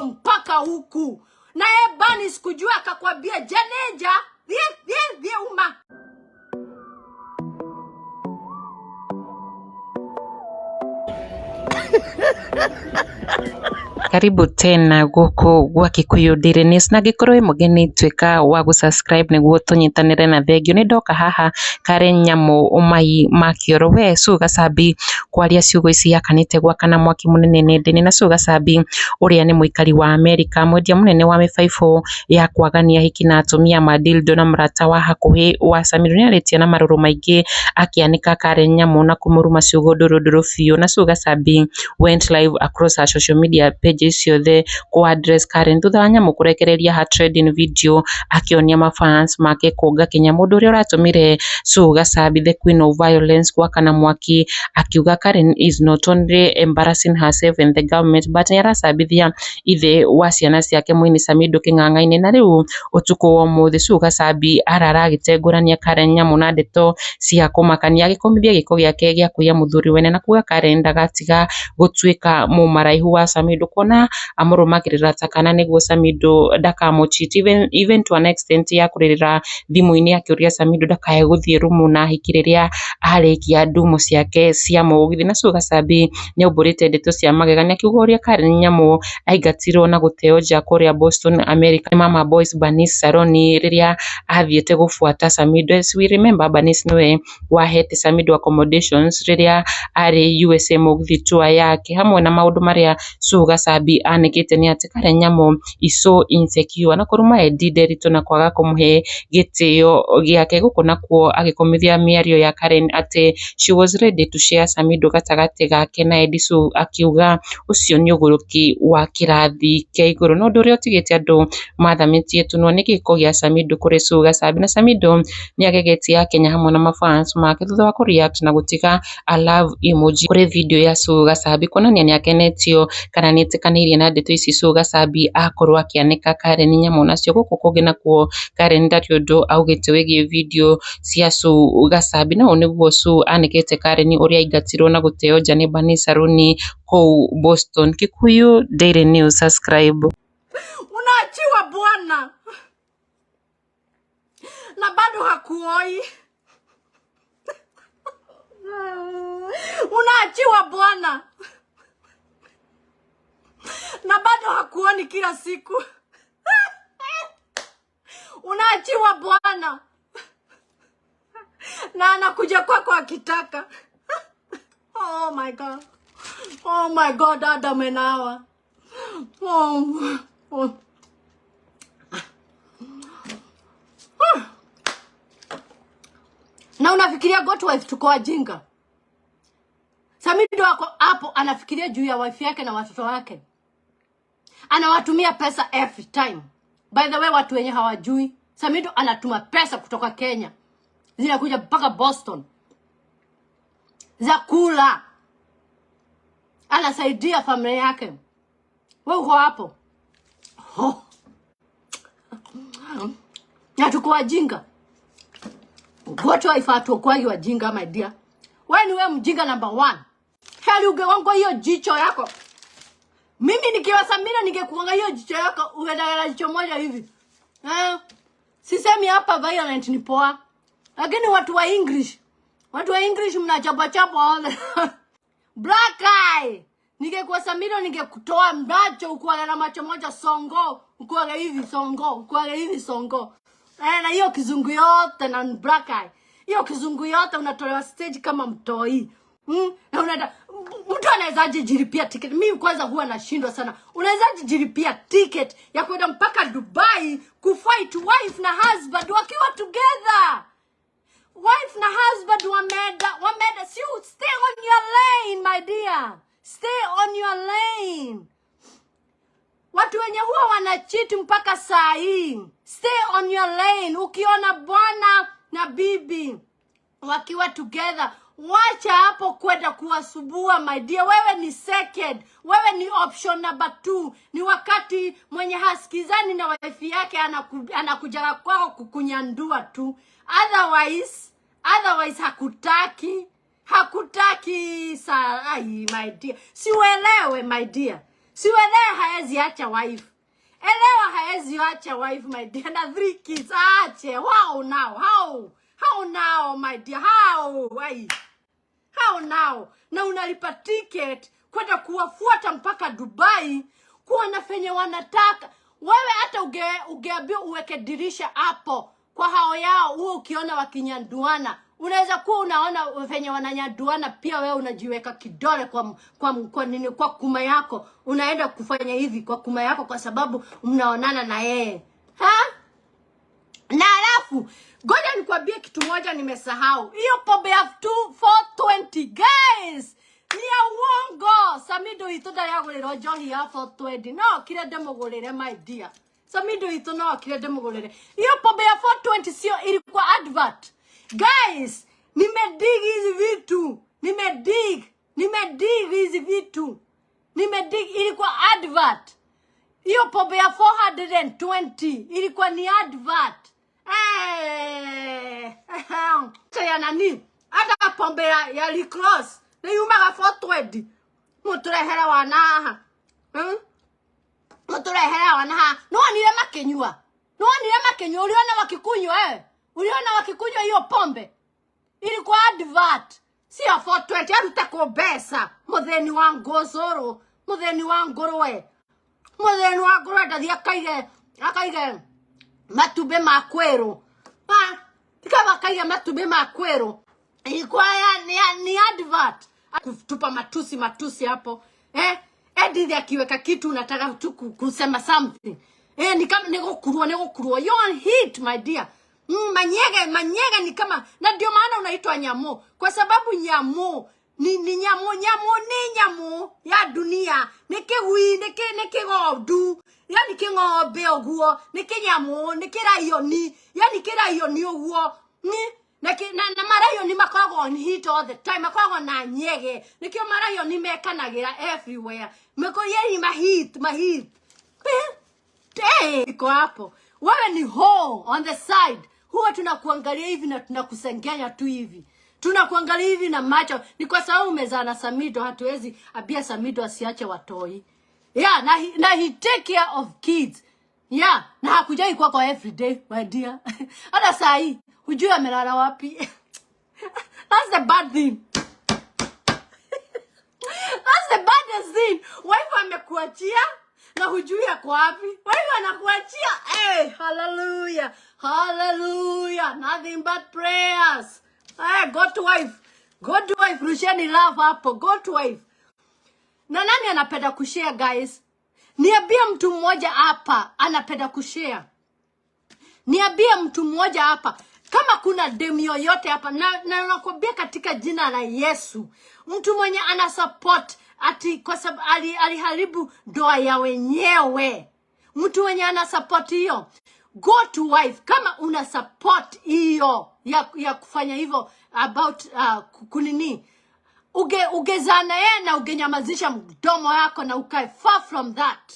Samido mpaka huku na ye bani sikujua, akakwambia jeneja thie thie thie uma. Karibu tena guku gwa Kikuyu Daily News, na angikorwo wi mugeni tuika wa gu subscribe niguo tunyitanire na thengio. Ni ndoka haha Karen Nyamu mai ma kioro we Sue Gacambi kwaria ciugo ici akanite gwakana mwaki munene nenda-ini. Na Sue Gacambi uria ni muikari wa America, mwendia munene wa mibaibu ya kwagania hiki na atumia ma dildo na murata wa hakuhi wa Samidoh, niaritie na maruru maingi akianika Karen Nyamu na kumuruma ciugo nduru nduru biu. Na Sue Gacambi went live across her social media pages ciothe ku address Karen thutha wa Nyamu kurekereria her trending video akionia mafans make kũnga kinya mundu uria uratumire Sue Gacambi the queen of violence gwakana mwaki akiuga Karen is not only embarrassing herself and the government but niaracambithia ithe wa ciana ciake muini Samidoh king'ang'a-inĩ. Na rĩu ũtukũ wa ũmũthĩ Sue Gacambi arara agĩtengũrania Karen Nyamu na ndeto cia kũmakania, agĩkũmithia gĩko gĩake gĩa kũiya mũthuri wene na kuga Karen ndagatiga gũtuĩka mũmaraihu wa Samidoh kuona amũrũmagĩrĩra ta kana nĩguo Samidoh ndakamũcheat even to an extent ya kũrĩrĩra thimũ-inĩ akĩũria Samidoh ndakae gũthiĩ rumu na ahiki rĩrĩa arĩkia ndumo ciake cia mũgithi. Na Sue Gacambi nĩaumbũrĩte ndeto cia magegania akiuga ũrĩa Karen Nyamu aingatirwo na gũteo nja kũrĩa Boston, America nĩ mama boys Bernice Saroni rĩrĩa athiĩte gũbuata Samidoh. As we remember, Bernice nĩwe wahete Samidoh accommodations rĩrĩa arĩ USA mũgithi tour yake. Hamwe na maũndũ marĩa Sue Gacambi anĩkĩte nĩ atĩ Karen Nyamu is so insecure na kũruma Eddie Nderitu na kwaga kũmũhe gĩtĩo gĩake. Gũkũ nakuo agĩkũmithia mĩario ya Karen atĩ she was ready to share Samidoh gatagatĩ gake na Eddie. Sue akiuga ũcio nĩ ũgũrũki wa kĩrathi kĩa igũrũ. Na ũndũ ũrĩa ũtigĩte andũ mathamĩtie tũnua nĩ gĩko gĩa Samidoh kũrĩ Sue Gacambi. Na Samidoh nĩagegetie akenya hamwe na mafans make thutha wa kũreact na gũtiga a love emoji kũrĩ video ya Sue Gacambi kuonania nĩakenetio kana nĩetĩkanĩirie na ndeto ici Sue Gacambi akorwo akĩanĩka Karen Nyamu nacio. Gũkũ kũngĩ nakuo Karen ndarĩ ũndũ augĩte wĩgiĩ video cia Sue Gacambi, na ũũ nĩguo Sue anĩkĩte Karen ũrĩa aingatirwo na gũteo nja nĩ Bernice Saroni kũu Boston. Kikuyu Daily News, subscribe. Unaachiwa bwana na bado hakuoi. Unaachiwa bwana na bado hakuoni kila siku. Unaachiwa bwana na anakuja kwako akitaka. Oh my God. Oh my God, Adam and Hawa. Oh. Na unafikiria got wife tuko wajinga? Samidoh ako hapo anafikiria juu ya wife yake na watoto wake, anawatumia pesa every time. By the way, watu wenye hawajui, Samidoh anatuma pesa kutoka Kenya zinakuja mpaka Boston za kula, anasaidia familia yake. Wewe uko hapo, oh. Na tuko wajinga. Goat wife hatukuwagi wajinga, my dear. Wewe ni wewe mjinga number one. Heri ungegonga hiyo jicho yako. Mimi nikiwa Samira ningekugonga hiyo jicho yako uende na jicho moja hivi. Eh? Sisemi hapa violent ni poa. Lakini watu wa English, watu wa English mnachapa chapa all. Black eye. Ningekuwa Samira ningekutoa macho ukuaga na macho moja songo, ukuaga hivi songo, ukuaga hivi songo. Eh, na hiyo kizungu yote na black eye. Hiyo kizungu yote unatolewa stage kama mtoi. Na unaenda, mtu anawezaje jilipia ticket? Mimi kwanza huwa nashindwa sana. Unawezaje jilipia ticket ya kwenda mpaka Dubai kufight wife na husband wakiwa together? Wife na husband wameenda. Si stay on your lane, my dear. Stay on your lane. Watu wenye huwa wanacheat mpaka saa hii. Stay on your lane. Ukiona bwana na bibi wakiwa together, wacha hapo kwenda kuwasubua, my dear. Wewe ni second, wewe ni option number 2. Ni wakati mwenye hasikizani na wife yake anakuja kwako kukunyandua tu. Otherwise hakutaki. Hakutaki saa. Ai, my dear. Siuelewe, my dear. Si Elewa haezi acha wife. Elewa haezi acha wife, my dear, na three kids. Ache. Wow now. How? How now, my dear? How? Why? How now? Na unalipa ticket kwenda kuwafuata mpaka Dubai kuona fenye wanataka. Wewe hata ugeambiwa uweke dirisha hapo kwa hao yao, huo ukiona wakinyanduana, unaweza kuwa unaona venye wananyanduana, pia wewe unajiweka kidole kwa nini, kwa kuma yako, unaenda kufanya hivi kwa kuma yako, kwa sababu mnaonana na yeye, ha? Na alafu ngoja nikwambie kitu moja nimesahau. Hiyo pombe ya 420, guys, ni ya uongo. Samido itu ndaragũrĩrwo njohi ya 420, no kire ndĩmũgũrĩre, my dear. Samido itu no kire ndĩmũgũrĩre. Hiyo pombe ya 420 sio, ilikuwa advert. Guys, nimedig hizi vitu. Nimedig, nimedig hizi vitu. Nimedig, ilikuwa advert. Hiyo pombe ya 420 ilikuwa ni advert. Eh, ya nani? Hata pombe ya Licross nĩ yumaga 420. Mũtũrehere wana haha. Mũtũrehere wana haha. Nĩwonire makĩnyua? Nĩwonire makĩnyua? Uliona wakikunywa, eh? Uliona wakikunywa hiyo pombe? Ilikuwa advert. Si ya 420. Aruta kũ mbeca? Mũthĩni wa ngũcũrũ, mũthĩni wa ngũrwe. Mũthĩni wa ngũrwe ndathiĩ akaige matumbĩ ma kwĩrũ. Ah, tikaba akaige matumbĩ ma kwĩrũ. Ilikuwa ni advert. Kutupa matusi matusi hapo. Eh? Edith akiweka kitu unataka tu kusema something. Eh, ni kama nigukurwo nigukurwo. You on heat, my dear. Manyege manyege ni kama, na ndio maana unaitwa nyamu, kwa sababu nyamu ni nyamu, nyamu ni nyamu ya dunia, ni kigui, ni kigondu, yani king'ombe uguo, ni kinyamu, ni kiraioni, yani kiraioni uguo ni na maraioni makoragwo on heat all the time, makoragwo na nyege, nikio maraioni mekanagira everywhere, meko yani mahit mahit. Eh, iko hapo. Wewe ni hoe on the side. Huwa tunakuangalia hivi na tunakusengenya tu hivi. Tunakuangalia hivi na macho. Ni kwa sababu umezaa na Samido, hatuwezi ambia Samido asiache watoi. Yeah, na he take care of kids. Yeah, na hakujai kwa kwa every day, my dear. Hata saa hii, hujui amelala wapi. That's the bad thing. That's the baddest thing. Wife amekuachia na hujui ako wapi. Wife anakuachia. Hey, hallelujah. Hallelujah. Nothing but prayers. Hey, God wife. God wife. Rusheni love hapo. God wife. Na nani anapenda kushare, guys? Niambie mtu mmoja hapa anapenda kushare. Niambie mtu mmoja hapa kama kuna demu yoyote hapa, na nakwambia katika jina la Yesu, mtu mwenye ana support ati kwa sababu aliharibu ndoa ya wenyewe, mtu mwenye ana support hiyo, go to wife. Kama una support hiyo ya kufanya hivyo about kunini, ugezana yeye na ugenyamazisha mdomo yako na ukae far from that,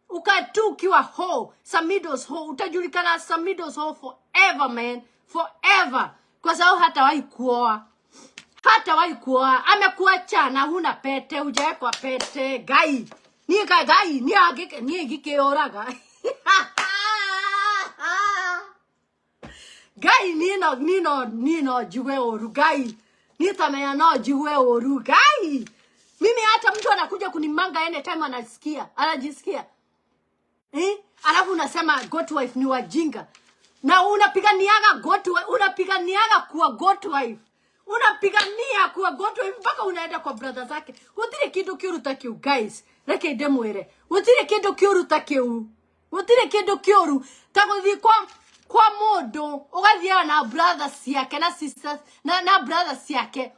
ukae tu ukiwa hoe, Samido's hoe, utajulikana as Samido's hoe forever, man, forever, kwa sababu hatawahi kuoa, hatawahi kuoa. Amekuacha na huna pete, hujawekwa pete. Gai ni ka gai ni age ni gikeoraga Ngai nino nino nino njigue ũru, Ngai nitamenya no njigue ũru, Ngai. Mimi hata mtu anakuja kunimanga anytime anasikia anajisikia, eh? Alafu unasema goat wife ni wajinga na unapiganiaga goat wife, unapiganiaga kuwa goat wife, unapigania kuwa goat wife mpaka unaenda kwa brother zake. Gutire kindu kiuru ta kiu, guys. Reke ndimwire, gutire kindu kiuru ta kiu, gutire kindu kiuru ta guthii kwa mundu ugathiaga na brother ciake na sisters na brother ciake,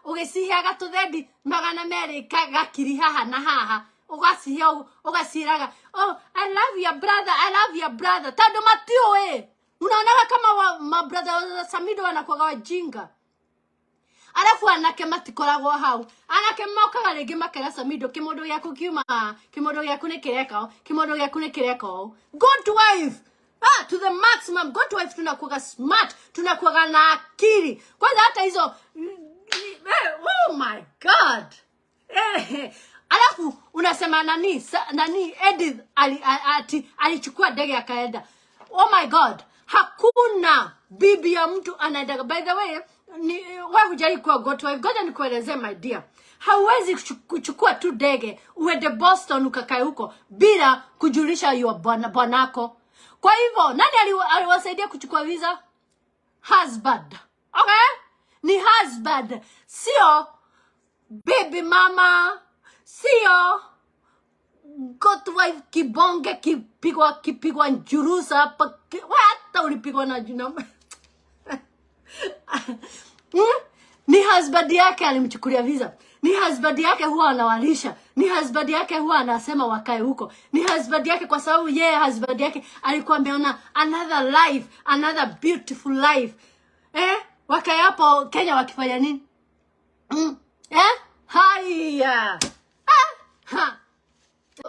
ugiciheaga tuthendi 200 gakiri haha na haha, ugacihe ugaciraga, "Oh, I love your brother, I love your brother," tondu matiũĩ. Unaonaga kama mabrother wa Samido wanakuwaga wajinga? Arafu anake matikoragwo hau, anake mokaga rĩngĩ makera Samido, "Kĩmũndũ gĩaku kiuma, kĩmũndũ gĩaku nĩ kĩreka ũũ, kĩmũndũ gĩaku nĩ kĩreka ũũ." Good wife, ah, to the maximum. Good wife tunakuwaga smart, tunakuwaga na akili kwanza. Hata hizo, oh my God, eh, Alafu unasema nani nani Edith ati alichukua ndege akaenda. Oh my God, hakuna bibi ya mtu anaenda. By the way, ni wewe hujai kuwa goat wife. Ngoja nikuelezee, my dear. Hauwezi kuchukua tu ndege uende Boston ukakae huko bila kujulisha your bwanako. Kwa hivyo nani aliwasaidia kuchukua visa? Husband. Okay? Ni husband, sio baby mama, sio goat wife kibonge kipigwa njurusa hapa hata ulipigwa na jina. Ni husband yake alimchukulia visa, ni husband yake huwa anawalisha, ni husband yake huwa anasema wakae huko, ni husband yake kwa sababu yeye husband yake alikuwa ameona another life, another beautiful life. Eh? Wakae hapo Kenya wakifanya nini? Eh? Haya. Ah! Ha.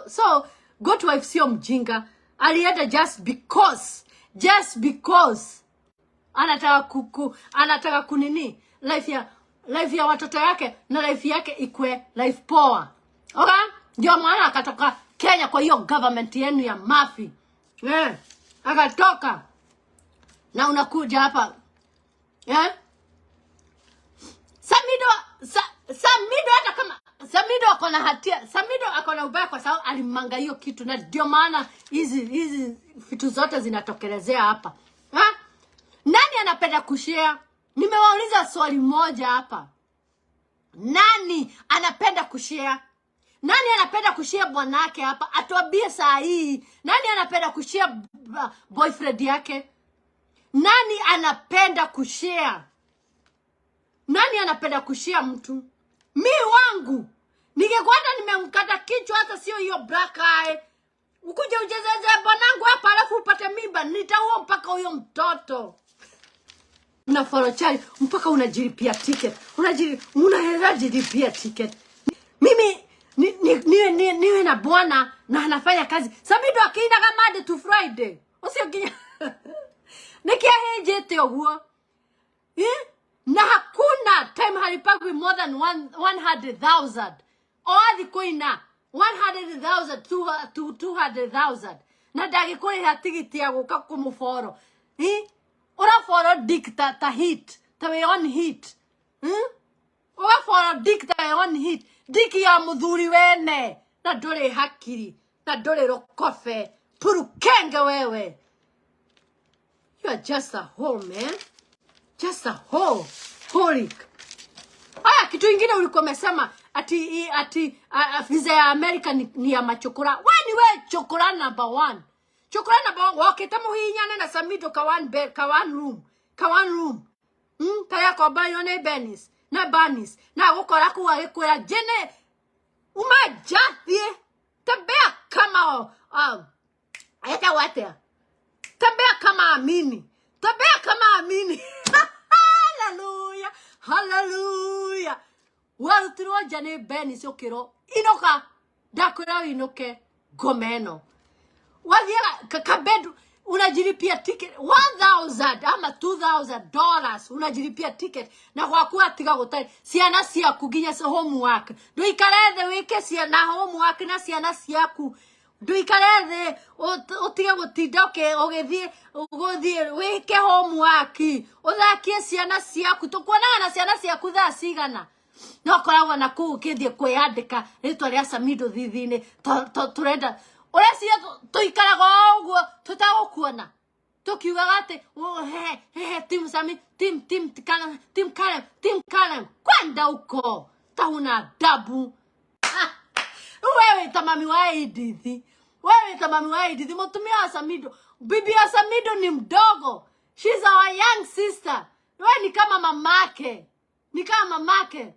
So goat wife sio mjinga, alienda just because anataka kunini life ya watoto yake na life yake ikwe life poa. Okay? Ndio maana akatoka Kenya kwa hiyo government yenu ya mafi. Eh, akatoka na unakuja hapa, eh? Samido Samido, hata kama Samido ako na hatia, Samido ako na ubaya kwa sababu alimanga hiyo kitu, na ndio maana hizi vitu zote zinatokelezea hapa. Ha? Nani anapenda kushare? Nimewauliza swali moja hapa. Nani anapenda kushare? Nani anapenda kushare bwanake hapa? Atuambie saa hii. Nani anapenda kushare boyfriend yake? Nani anapenda kushare? Nani anapenda kushare mtu? Mi wangu ningekuwa hata nimemkata kichwa, hata sio hiyo black eye. Ukuje uchezeze bwanangu hapa alafu upate mimba, nitaua mpaka huyo mtoto. Una follow Chali mpaka unajilipia ticket. Unaweza jilipia ticket. Mimi niwe na bwana na anafanya kazi. Samido akiindaga Monday to Friday. Ucio nginya nikiahinjite uguo. Eh? Na hakuna time halipagwi more than 100,000. O athi kuina 100,000 to 200,000. Na ndagĩkũrĩha tigiti ya gũka kũmũboro. Eh? Ũraboro dick ta heat, ta wĩ on heat. Hmm? Ũgaboro dick ta wĩ on heat. Dick ya mũthuri wene. Na ndũrĩ hakiri. Na ndũrĩ rũkobe. Purukenge wewe. You are just a hoe, man. Just a hoe. Holik. Aya, kitu ingine ulikuwa umesema ati visa ya America ni ya machokora. We ni we chokora number one. Chokora number one. Wokite muhinyane na Samido ka one bed, ka one room. Ka one room. Kaya ko bayo ne Benis. Na Banis. Na gukora ku agikwira jene umajathie. Tembea kama etagwo atia? Tembea kama Amini. Tembea kama Amini. Hallelujah. Hallelujah. Warutirwo nja nĩ Benis ũkĩrwo inũka, ndakwĩra ũinũke ngoma ĩno wathiaga kabedu unajilipia ticket 1000 ama $2000, unajilipia ticket na gwaku atiga gũtarĩ ciana ciaku nginya homework ndũikare thĩ wĩke ciana homework na ciana ciaku, ndũikare thĩ ũtige gũtinda ũgĩthiĩ gũthiĩ wĩke homework, ũthakie ciana ciaku. Tũkuonaga na ciana ciaku thaa cigana? No koragwo na kũu ũkĩthiĩ kwĩyandĩka rĩtwa rĩa Samido thithi-inĩ. Tũrenda ũreciria tũikaraga o ũguo tũtagũkuona tukiugaga atĩ, "Oh, he he team Sami, team team Kalem, team Kalem, team Kalem." Kwenda huko, tauna adabu. Rĩu wewe ta mami wa Edith, wewe ta mami wa Edith, mũtumia wa Samido, bibi ya Samido ni mdogo, she's our young sister. Wewe ni kama mamake, ni kama mamake,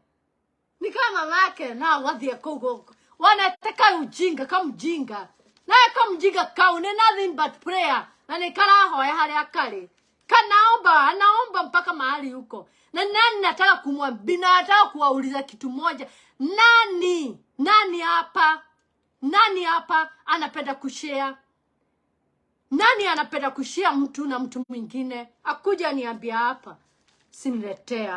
ni kama mamake. Na wathiĩ kũu gũkũ waneteka ujinga kamjinga naye kamjinga kau ni nothing but prayer na nĩ karahoya harĩa karĩ kanaomba, anaomba mpaka mahali huko. Na nani nataka kumwambia, nataka kuwauliza kitu moja: nani hapa, nani hapa anapenda kushare? Nani anapenda kushare mtu na mtu mwingine? Akuja niambia hapa, siniletea.